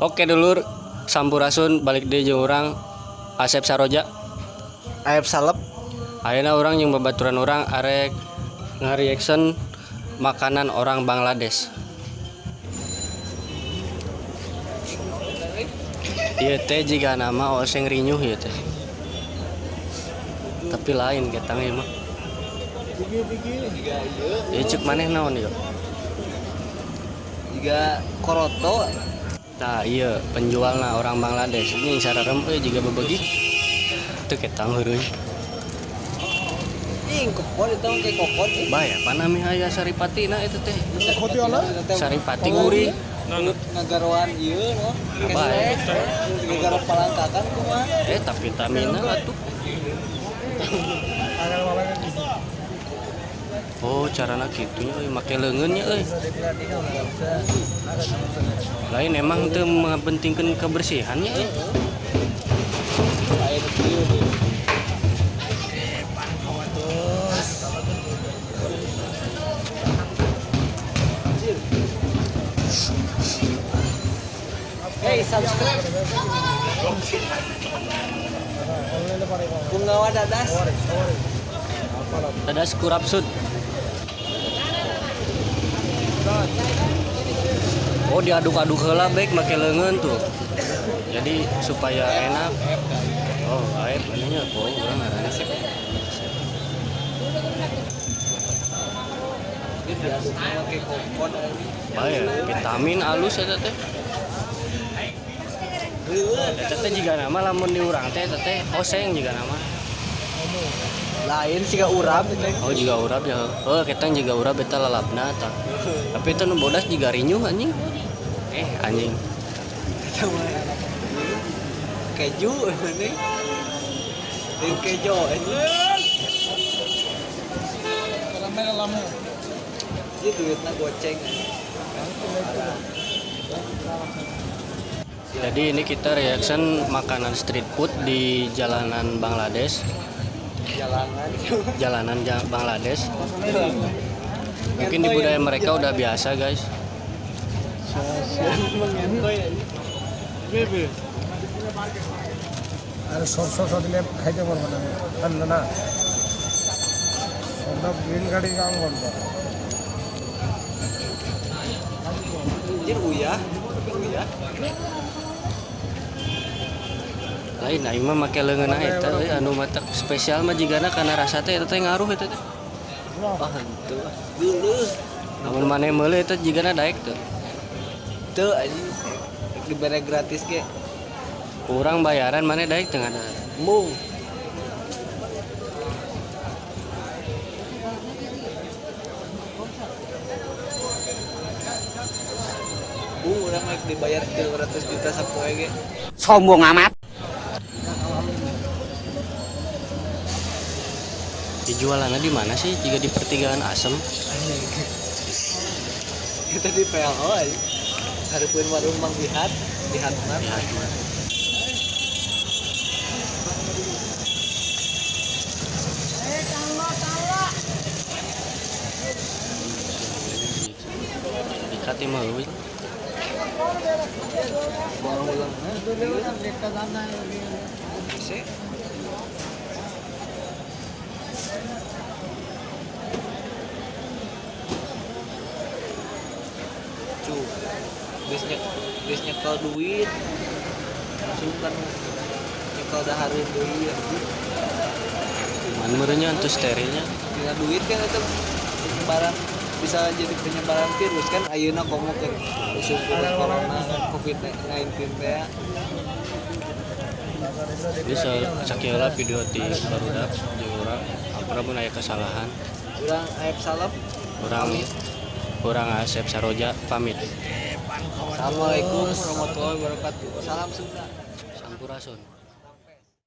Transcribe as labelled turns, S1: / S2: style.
S1: Oke dulur, sampurasun, balik deui jeung urang Asep Saroja.
S2: Aep Salep.
S1: Ayeuna urang jeung babaturan urang arek ngareaction makanan orang Bangladesh. Ieu teh jiga nama oseng rinyuh ieu teh. Tapi lain ketang ieu mah. Ieu ceuk maneh naon ieu?
S2: Jiga koroto.
S1: Tah ieu penjualna orang Bangladesh. Ini sararem euy jiga bebegi. Teu ketang heureui.
S2: Ing kokon itu kayak kokon.
S1: Bae apa nami aya saripatina eta teh? Saripati gurih.
S2: Ngagaroan ieu no.
S1: Bae.
S2: Ngagaro palangkakan kumaha.
S1: Eh tapi vitamina atuh. Oh, carana kitu nya euy, make leungeun nya euy. Lain emang teu ngapentingkeun kebersihannya euy.
S2: Air kieu deh. Hey, subscribe. Punggawa Dadas.
S1: Dadas kurapsud. Oh, diaduk-aduk heula baik make leungeun tuh. Jadi supaya enak. Oh, air nya oh urang ngaranna sih.
S2: Ini diaduk make kokon.
S1: Bae, vitamin alus eta teh. Eta teh jiga nama lamun di urang teh eta teh oseng jiga nama.
S2: Lain siga urap teh.
S1: Oh, jiga urap ya. Oh, ketang jiga urap eta lalabna tah. Tapi itu nu bodas jiga rinyuh anjing. Eh, anjing.
S2: Keju ini. Ini kejo ini. Ini duitnya goceng.
S1: Jadi ini kita reaction makanan street food di jalanan Bangladesh.
S2: Jalanan.
S1: Jalanan Bangladesh. Mungkin di budaya mereka udah biasa, guys.
S3: আর সরষে দিলে খাইতে পারবো না, ঠান্ডা না। সব গ্রিন গাড়ি কাম করবো।
S2: Anjir uyah. Uyah.
S1: Lain aing mah make leungeun eta euy anu matak spesial mah jigana kana rasa teh eta teh ngaruh eta teh.
S2: Ah, henteu. Geuleuh.
S1: Lamun maneh meuli eta jigana daek teu.
S2: Teu anjing. Dibere gratis ge.
S1: Kurang bayaran maneh daek teu ngada.
S2: Mung. Bu, urang rek dibayar 300 juta sapoe ge.
S4: Sombong amat.
S1: Dijualannya di mana sih? Jika di pertigaan Asem.
S2: Itu di PLO aja. Hareupeun warung Mang Bihat, Bihat Mart.
S1: Ya, Ikat mah euy.
S2: Buang ulang. Bisa. Cu, geus nyekel duit. Langsung kan nyekel dahareun deui anjir.
S1: Man meureunnya atuh sterilnya.
S2: Tina duit kan itu penyebaran, bisa jadi penyebaran virus kan ayeuna komo ke musim virus corona kan COVID-19 teh.
S1: Bisa sakieu video ti barudak jeung urang. Ampura mun aya kesalahan.
S2: Urang Aep Salep
S1: Urang Asep Saroja pamit.
S2: Assalamualaikum warahmatullahi wabarakatuh. Salam Sunda.
S1: Sampurasun.